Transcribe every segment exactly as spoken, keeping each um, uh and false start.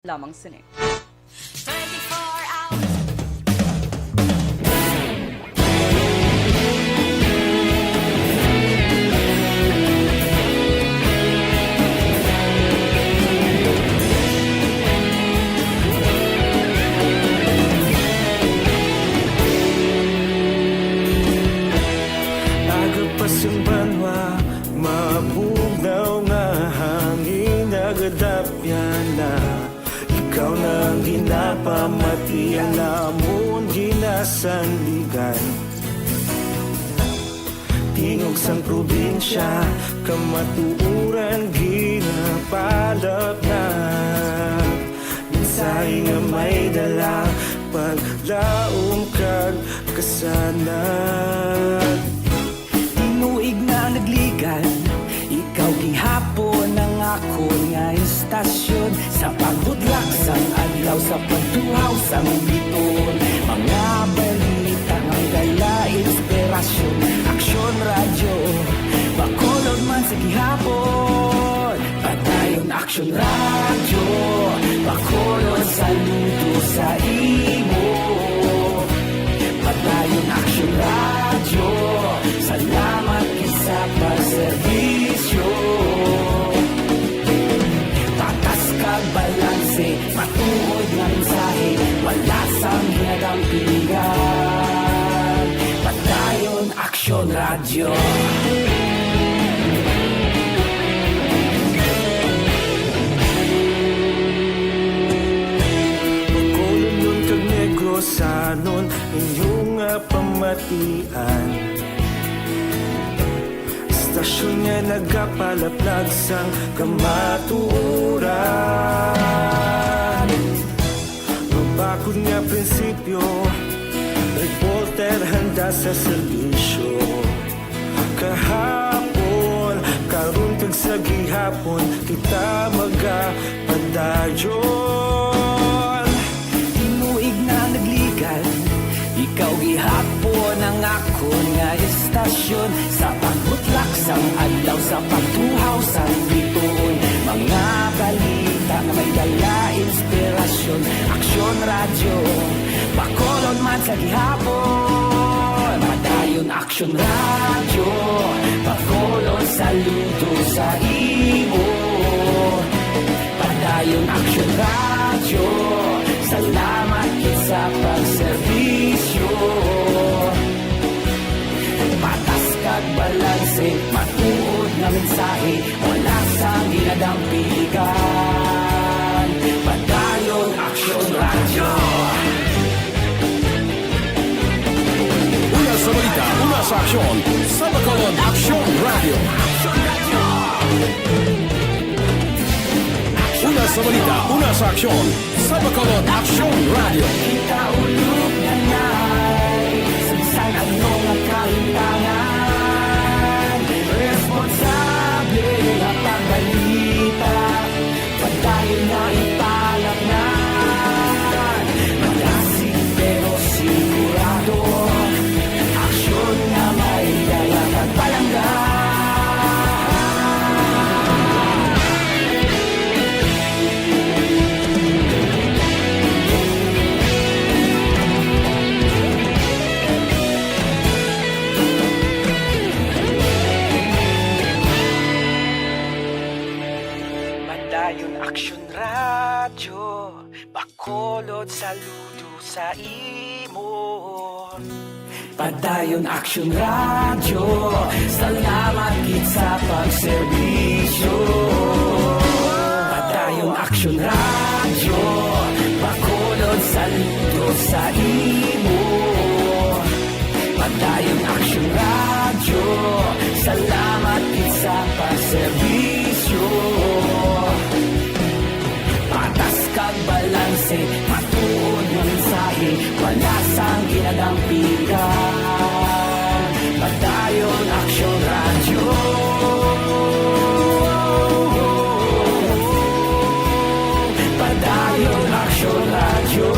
lamang sini. Twenty-four hours. Aga pa sing banwa, mabugnaw nga hangin nagadapyan na. Ikaw na ang ginapamati, ang amon ginasandigan. Tingog sang probinsya, kamatuoran ginapalapnag. Mensahe nga may dala, paglaom kag kasanag. Tinuig na nagligan, ikaw gihapon ang akon nga istasyon. Sa paghudlak sang adlaw, sa pagtuhaw sang bituon, mga balita nga dala inspirasyon. Aksyon Radyo, Bacolod man sa gihapon. Padayon Aksyon Radyo, Bacolod, saludo sa imo. Padayon Aksyon Radyo, salamat gid sa pagserbisyo. Patas kag balanse, matuod nga mensahe, wala sang ginadampigan. Padayon Aksyon Radyo. Bacolodnon kag Negrosanon, inyo nga pamatian. Istasyon nga nagapalaplag sang kamatuoran. Mabakod nga prinsipyo, reporter handa sa serbisyo. Kahapon, karon, kag sa gihapon, kita magapadayon. Tinuig na nagligan, ikaw gihapon ang akon nga istasyon. Sa pagbutlak sang adlaw, sa pagtuhaw sang bituon, mga balita nga may dala inspirasyon. Aksyon Radyo, Bacolod man sa gihapon. Padayon Aksyon Radyo, Bacolod, saludo sa imo. Padayon Aksyon Radyo, salamat gid sa pagserbisyo. Patas kag balanse, matuod nga mensahe, wala sang ginadampigan. Padayon Aksyon Radyo. Una sa balita, una sa aksyon, sa Bacolod Aksyon Radyo. Una sa balita, una sa aksyon, sa Bacolod Aksyon Radyo. Kita ulog nanay, sa bisan ano nga kahimtangan, responsable nga pagbalita. Padayon nga ipalapngan, malasig pero sigurado, aksyon nga may dala kag palangga. Padayon Aksyon Radyo, Bacolod, saludo sa imo. Padayon Aksyon Radyo, salamat gid sa pagserbisyo. Padayon Aksyon Radyo, Bacolod, saludo sa imo. Padayon Aksyon Radyo, salamat gid sa pagserbisyo. Patas kag balanse, matuod nga mensahe, wala sang ginadampigan. Padayon Aksyon Radyo. Padayon Aksyon Radyo.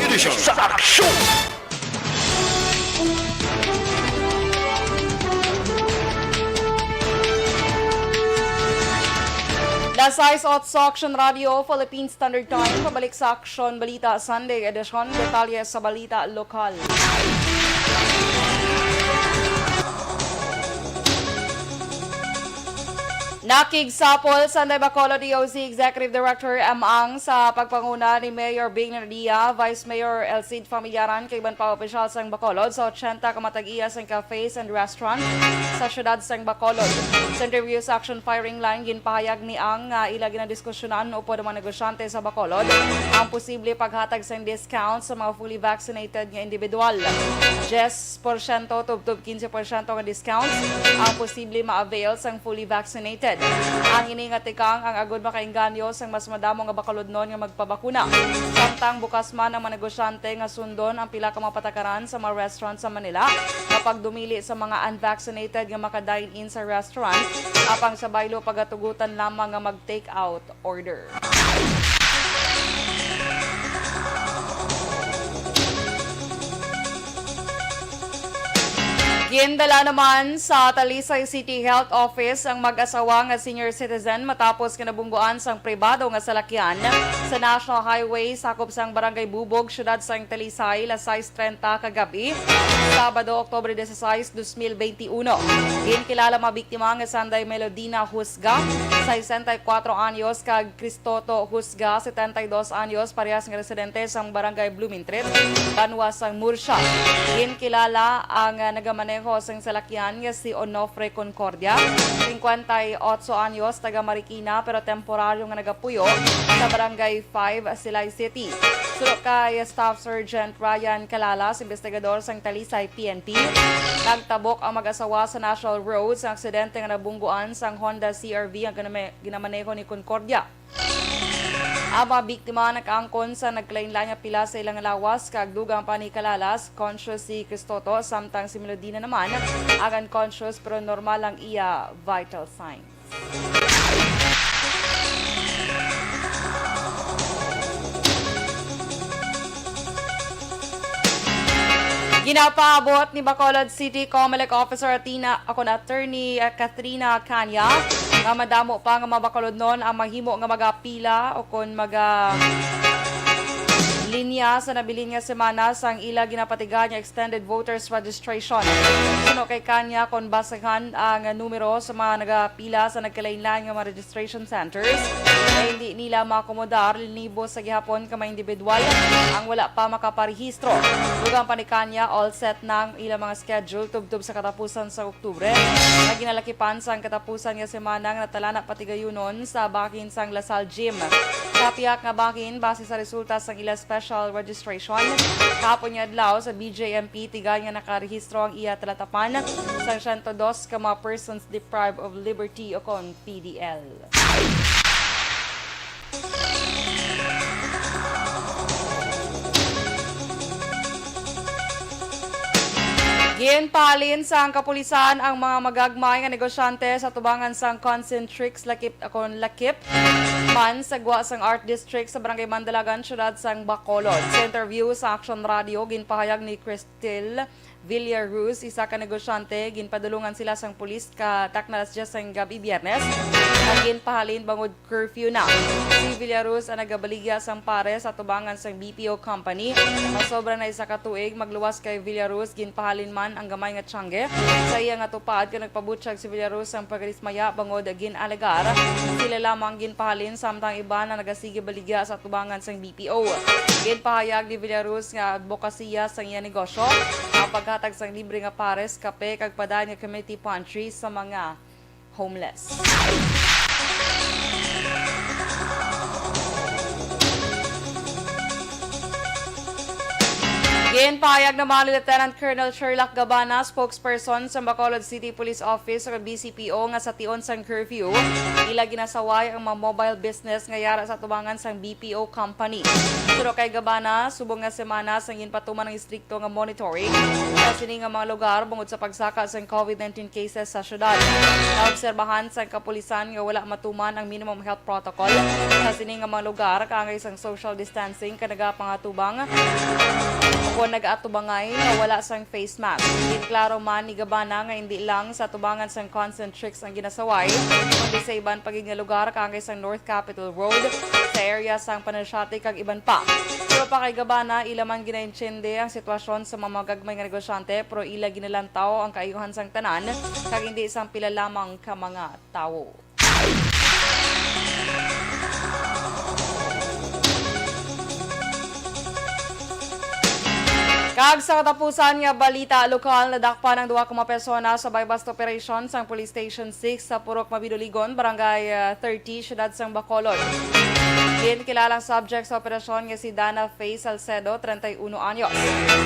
Edisyon sa Aksyon. Alas sais otso, Action Radio, Philippine Standard Time. Pabalik sa Action Balita Sunday Edition. Detalye sa balita lokal. Nakigsapol sa Bacolod D O C Executive Director M. Ang sa pagpanguna ni Mayor Bing Nadia, Vice Mayor Elcid Familiaran, kag iban pa opisyal sang Bacolod sa ochenta ka matag-iya sang cafes and restaurant sa siyudad sang Bacolod. Sa interview sa Action Firing Line, ginpahayag ni Ang nga ila ginadiskusyonan upod ang mga negosyante sa Bacolod ang posible paghatag sang discount sa mga fully vaccinated nga individual. Diyes porsyento tubtob quince porsyento nga discount ang posible ma-avail sang fully vaccinated. Ang ini nga tikang ang agod makaengganyo sang mas madamo nga Bacolodnon nga magpabakuna. Samtang bukas man ang mga negosyante nga sundon ang pila ka mga patakaran sa mga restaurant sa Manila nga pagdumili sa mga unvaccinated nga maka-dine-in sa restaurant, apang sa baylo pagatugutan lamang nga mag-take out order. Gindala naman sa Talisay City Health Office ang mag-asawa nga senior citizen matapos nga nabungguan sang pribado nga salakyan sa National Highway sakop sang Barangay Bubog, siyudad sang Talisay, alas sais trenta kagab-i, Sabado, Oktubre disisais, dos mil benti uno. Ginkilala ang mga biktima nga sanday Melodina Husga, sesenta y kuatro anyos, kag Cristoto Husga, setenta y dos anyos, parehas nga residente sang Barangay Blumentritt, banwa sang Murcia. Ginkilala ang, ah, nagamaneho sang salakyan nga si Onofre Concordia, singkwenta y otso anyos, taga Marikina, pero temporaryo nga nagapuyo sa Barangay five, Silay City. Suno kay Staff Sergeant Ryan Calalas, investigador sang Talisay P N P, nagtabok ang mag-asawa sa National Road sa aksidente nga nabungguan sang Honda C R V ang giname-, ginamaneho ni Concordia. Ang mga biktima nakaangkon sa nagkalainlain nga pila sa ilang lawas, kag dugang pa ni Calalas, conscious si Cristoto, samtang si Melodina naman, ang unconscious pero normal ang iya vital signs. Ginapaabot ni Bacolod City Comelec Officer Athena, akon Attorney, uh, Katrina Canya, nga madamo pa nga mga Bacolodnon ang mahimo nga magapila o kon maga linya sa nabilin nga semana sang ila ginapatigayon nga extended voters registration. Suno kay Canya, kon basehan ang numero sa mga nagapila sa nagkalainlain nga mga registration centers, nga hindi nila maakomodar, linibo sa gihapon ka mga individual ang wala pa makaparehistro. Dugang pa ni Canya, all set na ang ilang mga schedule tubtob sa katapusan sa Oktubre, nga ginalakipan sang katapusan nga semana nga natalana patigayunon sa bahin sang Lasal Gym. Sa pihak nga bahin, base sa resulta sang ila special registration kahapon nga adlaw sa B J M P, tigayon nga nakarehistro ang iya talatapan sang siyento dos ka mga persons deprived of liberty o kon P D L. Ginpahalin sang kapulisan ang mga magagmay nga negosyante sa tubangan sang Concentrix Lakip, akon Lakip man sa gwa sang Art District sa Barangay Mandalagan, siyudad sang Bacolod. Sa interview sa Action Radio, ginpahayag ni Cristel Villaruz, isa ka negosyante, ginpadulungan sila sang pulis katakna alas diyes sang gab-i Biyernes, nga ginpahalin bangod curfew na. Si Villaruz ang nagabaligya sang pares sa tubangan sang B P O company. Masobra na isa ka tuig magluwas kay Villaruz, ginpahalin man ang gamay nga tiyangge sa iya nga tupad, kag nagpabutyag si Villaruz sang pagkadismaya bangod gin-alegar sila lamang ginpahalin, samtang iban ang nagasige baligya sa tubangan sang B P O. Ginpahayag ni Villaruz nga adbokasiya sang iya negosyo ang paghatag sang libre nga pares, kape, kag padayon nga community pantry sa mga homeless. Ginpahayag naman ni Lieutenant Colonel Sherlock Gabana, spokesperson sa Bacolod City Police Office o B C P O, nga sa tion sang curfew, ila ginasaway ang mga mobile business nga yara sa tubangan sang B P O company. Suno kay Gabana, subong nga semana sang ginpatuman ang estrikto nga monitoring sa sini nga mga lugar bangod sa pagsaka sang COVID nineteen cases sa syudad. Naobserbahan sang kapulisan nga wala matuman ang minimum health protocol sa sini nga mga lugar, kaangay sang social distancing, kag nagapangatubang o nagaatubangay nga wala sang face mask. Ginklaro man ni Gabana nga hindi lang sa atubangan sang Concentrix ang ginasaway, kundi sa iban pa gid nga lugar kaangay sang North Capitol Road, sa area sang Panasiate kag iban pa. Pero pa kay Gabana, ila man ginaintiende ang sitwasyon sa mga magagmay nga negosyante, pero ila ginalantaw ang kaayuhan sang tanan kag hindi sang pila lamang ka mga tawo. Kag sa katapusan nga balita lokal, nadakpan ang duha ka mga persona sa buy-bust operation sang Police Station six sa Purok Mabinuligon, Barangay, ah, thirty, Siyudad sang Bacolod. Ginkilalang subject sa operasyon nga si Dana Faye Salcedo, treinta y uno anyos.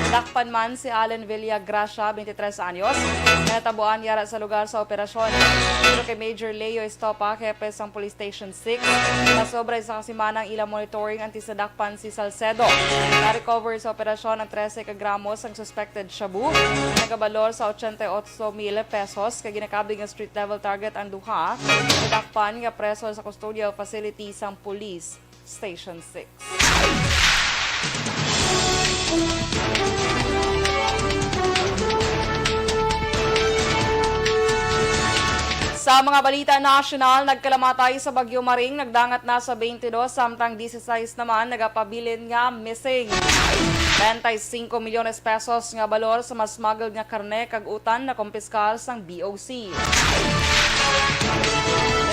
Nadakpan man si Allen Villagracia, twenty-three anyos, nga natabuan yara sa lugar sa operasyon. Pero kay Major Leo Estopa, hepe sang Police Station six, sa sobra isa ka semana ang ilang monitoring antes nadakpan si Salcedo. Na-recover sa operasyon ang trese ka gramo sang suspected shabu nga nagabalor sa ochenta y ocho mil pesos, kag ginakabig nga street level target ang duha. Nadakpan nga preso sa custodial facility sang Police Station six. Sa mga balita nasyonal, nagkalamatay sa Bagyo Maring, nagdangat na sa twenty-two, samtang disisais naman nagapabilin nga missing. Treinta y cinco milyones pesos nga balor sa masmuggled nga karne kag utan nakumpiskar sang B O C.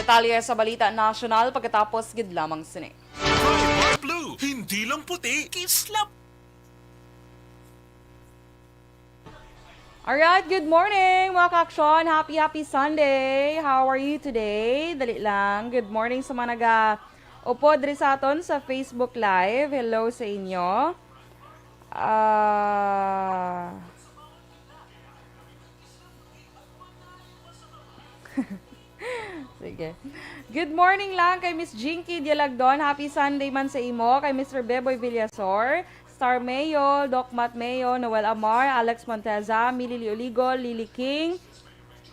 Detalye sa balita nasyonal pagkatapos gid lamang sini. Bright Blue, hindi lang puti, kislap. Alright, good morning, mga ka-aksyon. Happy, happy Sunday. How are you today? Dali lang. Good morning sa mga naga-upod diri sa aton sa Facebook Live. Hello sa inyo. Ah, Sige. Good morning lang kay Miss Jinky Dialagdon. Happy Sunday man sa imo. Kay Mister Beboy Villasor, Star Mayo, Doc Matt Mayo, Noel Amar, Alex Monteza, Milili Oligo, Lily King,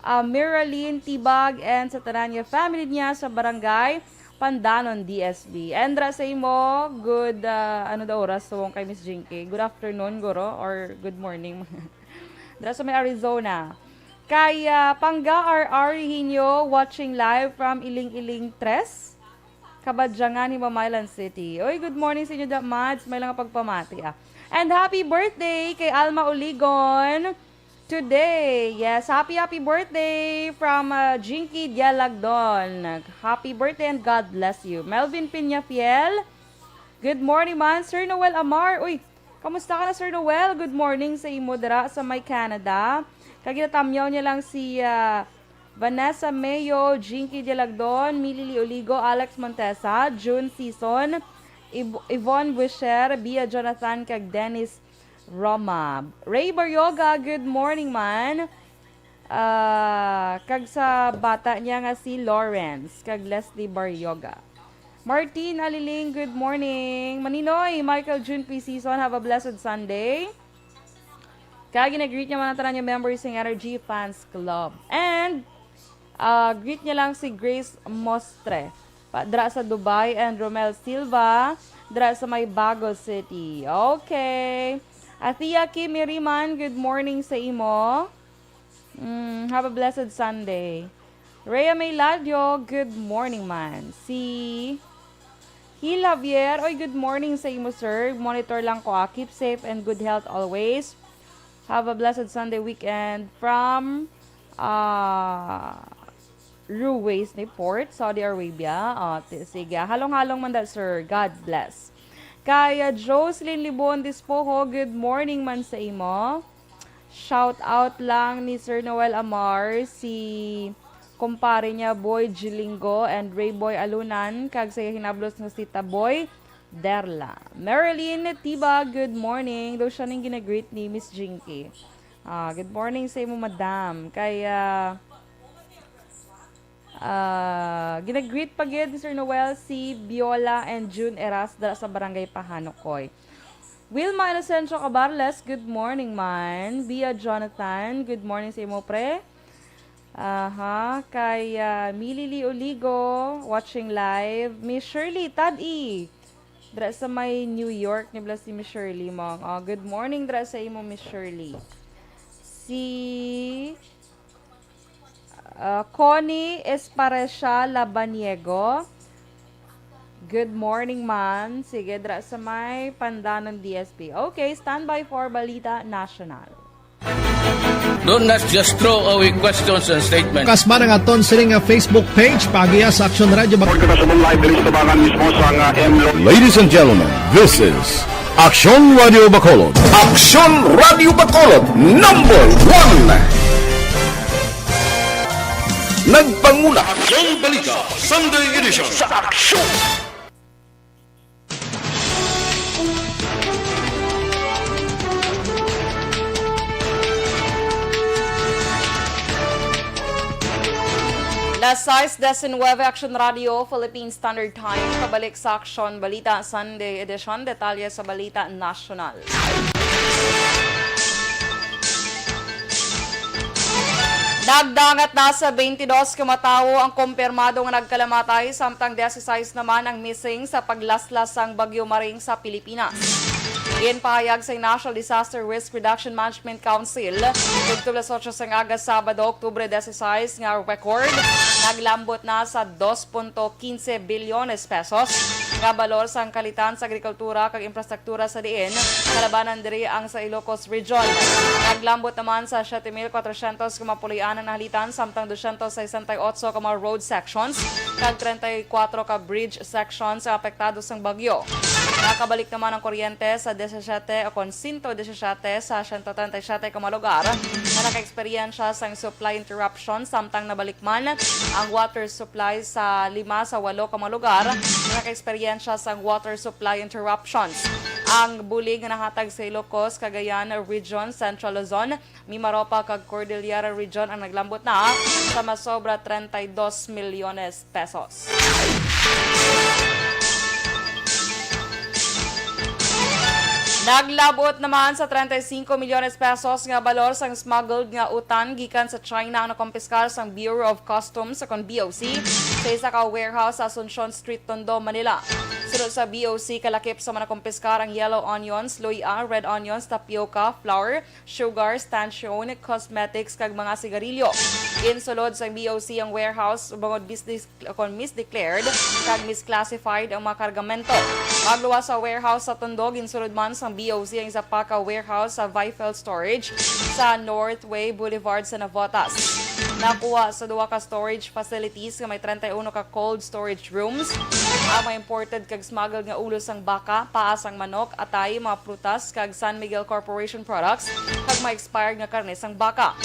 ah, Miraline Tibag, and sa tanan niya family niya sa barangay Pandanon, D S B. And ra sa imo, good, ah, ano daw oras? So, kay Miss Jinky. Good afternoon, guro, or good morning. Dira sa may Arizona. Kay, ah, Pangga R R Hihinyo, watching live from Iling-Iling Tres, Kabadyangan, Himamaylan City. Oy, good morning sa inyo, Da Mads. May lang pagpamati, ah. And happy birthday kay Alma Uligon today. Yes, happy, happy birthday from, ah, Jinky Dialagdon. Happy birthday and God bless you. Melvin Peñafiel, good morning man. Sir Noel Amar, uy, kamusta ka na, Sir Noel? Good morning sa imo dira sa may Canada. Kag ginatamyaw niya lang si, ah, Vanessa Mayo, Jinky Dialagdon, Milili Oligo, Alex Montesa, June Season, Iv-, Yvonne Buisher, Bia Jonathan, kag Dennis Roma. Ray Barrioga, good morning man. Ah, kag sa bata niya nga si Lawrence, kag Leslie Barrioga. Martin Aliling, good morning. Maninoy, Michael June P. Season, have a blessed Sunday. Kag gina-greet niya man ang tanan niya members sang Energy Fans Club. And, ah, greet niya lang si Grace Mostre, pa, dra sa Dubai, and Romel Silva, dra sa may Bago City. Okay. Athea Kim Iriman, good morning sa imo. Mm, have a blessed Sunday. Rhea May Ladio, good morning man. Si Hil Javier, oy, good morning sa imo, sir. Monitor lang ko, ah. Keep safe and good health always. Have a blessed Sunday weekend from, ah, Ruwais ni Port, Saudi Arabia. Ah, ti-, sige, halong-halong man da, sir. God bless. Kay, ah, Jocelyn Libon Dispoho, good morning man sa imo. Shout out lang ni Sir Noel Amar, si kumpare niya, Boy Gilingo, and Ray Boy Alunan, kag sa iya hinablos nga si Taboy Derla. Marilyn Tiba, good morning. Daw siya ning ginagreet ni Miss Jinky. Ah, good morning sa imo, madam. Kay, ah, ah, ginagreet pa gid ni Sir Noel si Biola and June Eras dira sa Barangay Pahanokoy. Wilma Inocencio Cabarles, good morning man. Bia Jonathan, good morning sa imo, pre. Aha, kay, ah, Milili Oligo, watching live. Miss Shirley Tad-i, Dira sa may New York, ni bala si Miss Shirley Mong. Oh, good morning dira sa imo, Miss Shirley. Si, ah, Connie Esparecia Labaniego. Good morning, man. Sige, dira sa may Pandanon D S P. Okay, standby for Balita National. Do not just throw away questions and statements. Kasma nga aton sini nga Facebook page, paagiha sa Aksyon Radio Bac- Kita sa live diri sa tabangan mismo sa nga M Lo. Ladies and gentlemen, this is Aksyon Radio Bacolod. Aksyon Radio Bacolod, number one. Nagpanguna. Aksyon Balita, Sunday Edition. Sa Aksyon. Las sais diecinueve, Aksyon Radio, Philippine Standard Time. Pabalik sa Aksyon Balita Sunday Edition. Detalye sa balita nasyonal. Nagdangat na sa twenty-dos ka matawo ang kumpirmado nga nagkalamatay, samtang dieciséis naman ang missing sa paglaslas sang Bagyo Maring sa Pilipinas. Ginpahayag sa National Disaster Risk Reduction Management Council, tubtob las otso sang aga Sabado, Oktubre dieciséis, nga record, naglambot na sa dos punto quince bilyones pesos nga balor sang kalitan sa agrikultura kag infrastruktura, sa diin kalabanan diri ang sa Ilocos Region. Naglambot naman sa siete mil cuatrocientos ka mga puloy-anan ang nahalitan, samtang doscientos sesenta y ocho ka mga road sections kag treinta y cuatro ka bridge sections ang apektado sang bagyo. Nakabalik naman ang kuryente sa diecisiete o kon sento diecisiete sa sento treinta y siete ka mga lugar nga nakaeksperyensya sang supply interruption, samtang nabalik man ang water supply sa lima sa walo ka mga lugar nga nakaeksperyensya sang water supply interruptions. Ang bulig nga nahatag sa Ilocos, Cagayan Region, Central Luzon, Mimaropa kag Cordillera Region ang naglambot na sa masobra treinta y dos milyones pesos. Naglabot naman sa treinta y cinco milyones pesos nga balor sang smuggled nga utan gikan sa China ang nakumpiskar sang Bureau of Customs o kon B O C sa isa ka warehouse sa Asuncion Street, Tondo, Manila. Sunod sa B O C, kalakip sa mga nakumpiskar ang yellow onions, luya, red onions, tapioca, flour, sugar, stanchion, cosmetics, kag mga sigarilyo. Ginsulod sang B O C ang warehouse bangod misdis-, kon misdeclared kag misclassified ang mga kargamento. Pagluwas sa warehouse sa Tondo, ginsulod man sang B O C ang isa pa ka warehouse sa Vifel Storage sa Northway Boulevard sa Navotas. Nakuha sa duha ka storage facilities nga may treinta y uno ka cold storage rooms ang mga imported kag smuggled nga ulo sang baka, paa sang manok, atay, mga prutas, kag San Miguel Corporation products, kag mga expired nga karne sang baka.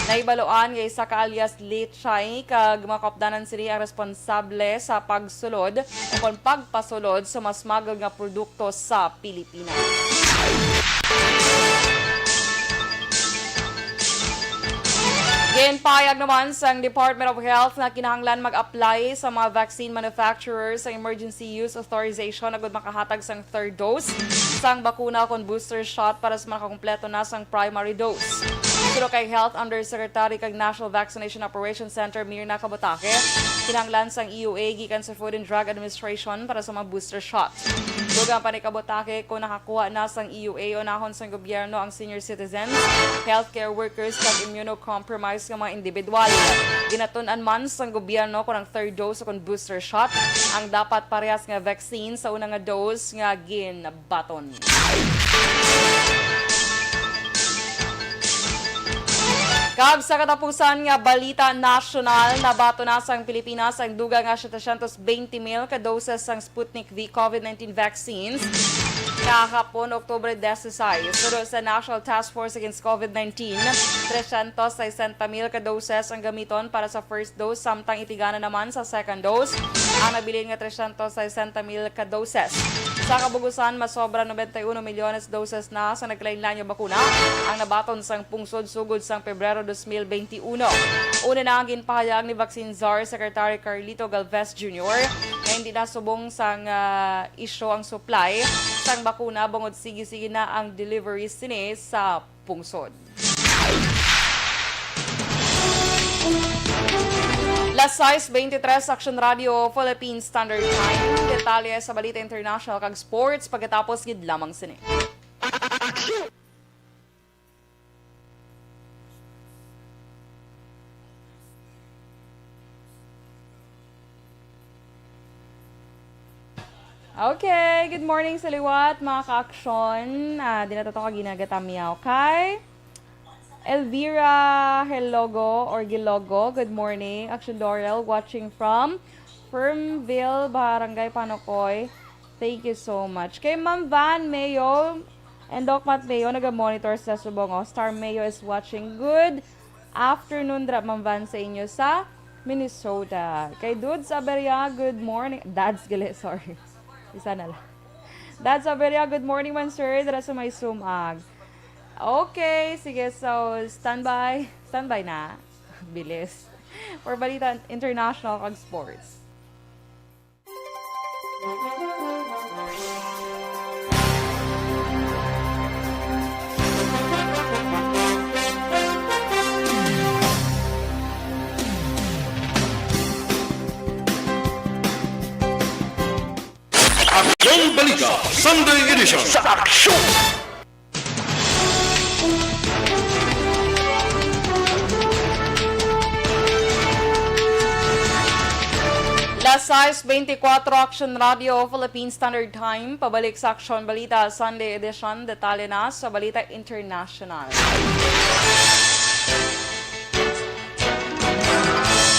Nahibaluan nga isa ka alias Lichay kag mga kaupdanan sini ang responsable sa pagsulod o kon pagpasulod sa mga smuggled nga produkto sa Pilipinas. Ginpahayag naman sang Department of Health nga kinahanglan mag-apply sa mga vaccine manufacturers sa emergency use authorization agud makahatag sang third dose sang bakuna kon booster shot para sa mga nakakumpleto na sang primary dose. Suno kay Health Undersecretary kag National Vaccination Operations Center Mirna Kabutake, kinahanglan sang E U A gikan sa Food and Drug Administration para sa mga booster shot. Dugang pa ni Kabutake, kung nakakuha na sang E U A, unahon sang gobyerno ang senior citizens, healthcare workers, kag immunocompromised nga mga individual. Ginatun-an man sang gobyerno kung ang third dose o kung booster shot ang dapat parehas nga vaccine sa una nga dose nga ginbaton. Kag sa katapusan nga balita nasyonal, nabaton na sang Pilipinas ang dugang nga setecientos veinte mil ka doses sang Sputnik V COVID nineteen vaccines kahapon, Oktubre dieciséis. Suno sa National Task Force Against COVID nineteen, trescientos sesenta mil ka doses ang gamiton para sa first dose, samtang itigana naman sa second dose ang nabilin nga trescientos sesenta mil ka doses. Sa kabugusan, masobra noventa y uno milyones doses na sa nagkalainlain nga bakuna ang nabaton sang pungsod sugod sang Pebrero dos mil benti uno. Una na ang ginpahayag ni Vaccine Czar Secretary Carlito Galvez Junior nga hindi na subong sang, ah, isyu ang supply sang bakuna bangod sige-sige na ang delivery sini sa pungsod. Las sais veintitrés, Action Radio, Philippine Standard Time. Detalye sa balita international kag sports pagkatapos gid lamang sini. Okay, good morning sa liwat, mga ka-aksyon. Ah, di na to ka ginagatamiyaw kay Elvira Helogo or Gilogo. Good morning. Action Dorel, watching from Fernville, Barangay Panokoy. Thank you so much. Kay Ma'am Van Mayo and Doc Matt Mayo, naga-monitor sa subong. Oh, Star Mayo is watching. Good afternoon, dra, Ma'am Van, sa inyo sa Minnesota. Kay Dudes Aberia, good morning. Dads gali, sorry. Isa na lang. Dads Aberia, good morning man, sir. Dara sa may sumag. Okay, sige. So, standby. Standby na. Bilis. For balita international kag sports. Aksyon Balita Sunday Edition. Sa Aksyon! Las sais veinticuatro, Action Radio, Philippine Standard Time. Pabalik sa Aksyon Balita Sunday Edition. Detalye na sa balita international.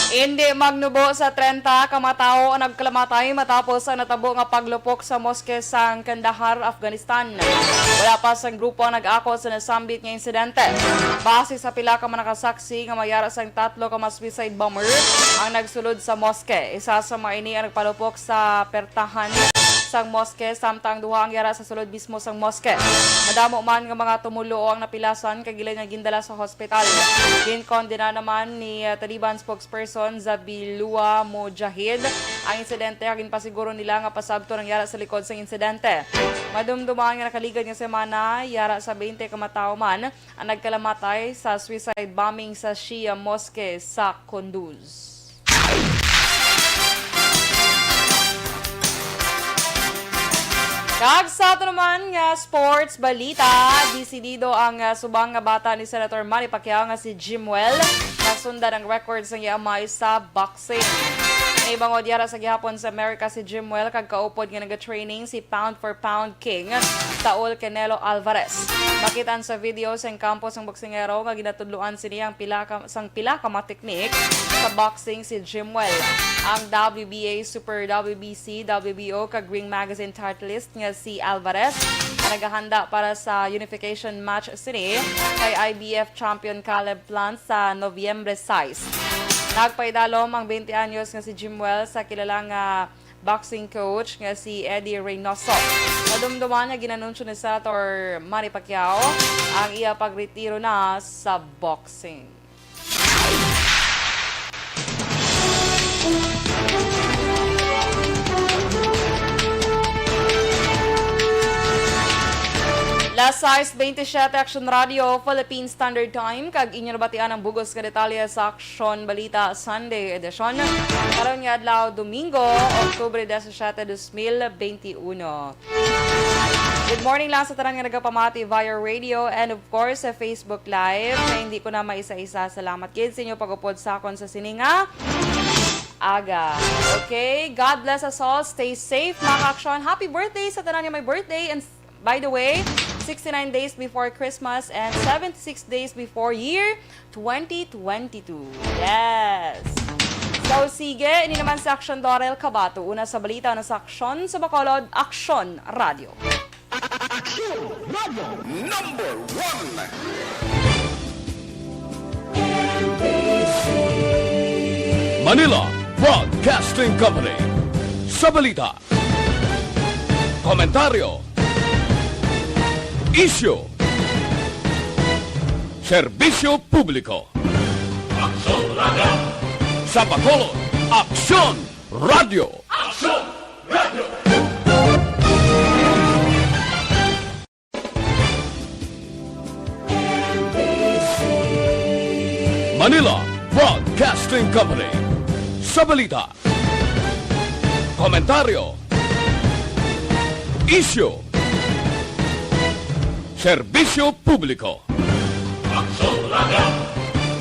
Indi magnubo sa trenta ka matawo ang nagkalamatay matapos ang natabo nga paglupok sa moske sang Kandahar, Afghanistan. Wala pa sang grupo ang nag-ako sa nasambit nga insidente. Base sa pila ka mga nakasaksi nga may ara sang tatlo ka mga suicide bomber ang nagsulod sa moske. Isa sa mga ini ang nagpalupok sa pertahan sang moske, samtang duha ang yara sa sulod mismo sang moske. Madamo man nga mga tumuluo ang napilasan kag ila nga gindala sa hospital. Ginkondena naman ni, uh, Taliban spokesperson Zabiullah Mujahid ang insidente, kag ginpasiguro nila nga pasabton ang yara sa likod sang insidente. Madumduman nga nakaligad nga semana, yara sa twenty ka matawo man ang nagkalamatay sa suicide bombing sa Shia Mosque sa Kunduz. Kag sa ato naman nga sports balita, desidido ang, ah, subang nga bata ni Senator Manny Pacquiao nga si Jimwell. Nasundan ang record sang iya amay sa boxing. Naibangod yara sa gihapon sa Amerika si Jimwell kag kaupod nga nagatraining si pound for pound king Saul Canelo Alvarez. Makit-an sa video sang kampo sang boksingero nga ginatudloan sini ang pila ka, sang pila ka mga teknik sa boxing si Jimwell. Ang W B A, Super W B C, W B O, kag Ring Magazine titleist nga si Alvarez, nga nagahanda para sa unification match sini kay I B F champion Caleb Plant sa Nobyembre sais. Nagpaidalom ang twenty anyos nga si Jimwell sa kilala nga boxing coach nga si Eddie Reynoso. Madumduman nga ginanunsyo ni Senator Manny Pacquiao ang iya pagretiro na sa boxing. Las sais veintisiete, Action Radio, Philippine Standard Time, kag inyo nabatian ang bug-os nga detalye sa Aksyon Balita Sunday Edition. Karon nga adlaw, Domingo, Oktubre disisiete, dos mil veintiuno. Good morning lang sa tanan nga nagapamati via radio and of course sa Facebook Live. Na hindi ko na maisa-isa. Salamat gid sa inyo pag-upod sa akon sa sini nga aga. Okay, God bless us all. Stay safe, mga ka-aksyon. Happy birthday sa tanan nga may birthday. And s-, by the way, sixty-nine days before Christmas and seventy-six days before year twenty twenty-two. Yes! So, sige, ini naman si Aksyon Dorel Cabato. Una sa balita na sa Aksyon sa Bacolod, Aksyon Radio. Aksyon Radio number one. Manila Broadcasting Company. Sa balita, komentaryo, isyu, serbisyo publiko. Aksyon Radio. Sa Bacolod, Aksyon Radio. Aksyon Radio. Manila Broadcasting Company. Sa balita, komentaryo, isyu, serbisyo publiko. Aksyon Radio.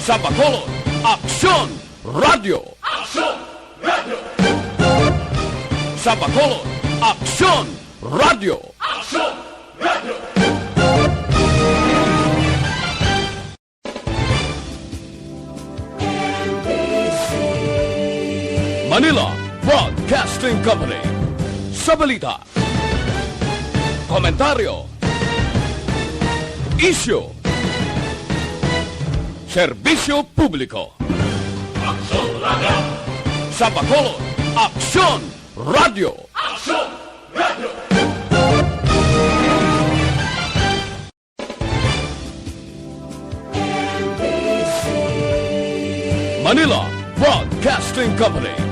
Sa Bacolod, Aksyon Radio. Aksyon Radio. Sa Bacolod, Aksyon Radio. Aksyon Radio. Manila Broadcasting Company. Sa balita, komentaryo, isyu, serbisyo publiko. Aksyon Radio. Sa Bacolod, Aksyon Radio. Aksyon Radio. Manila Broadcasting Company.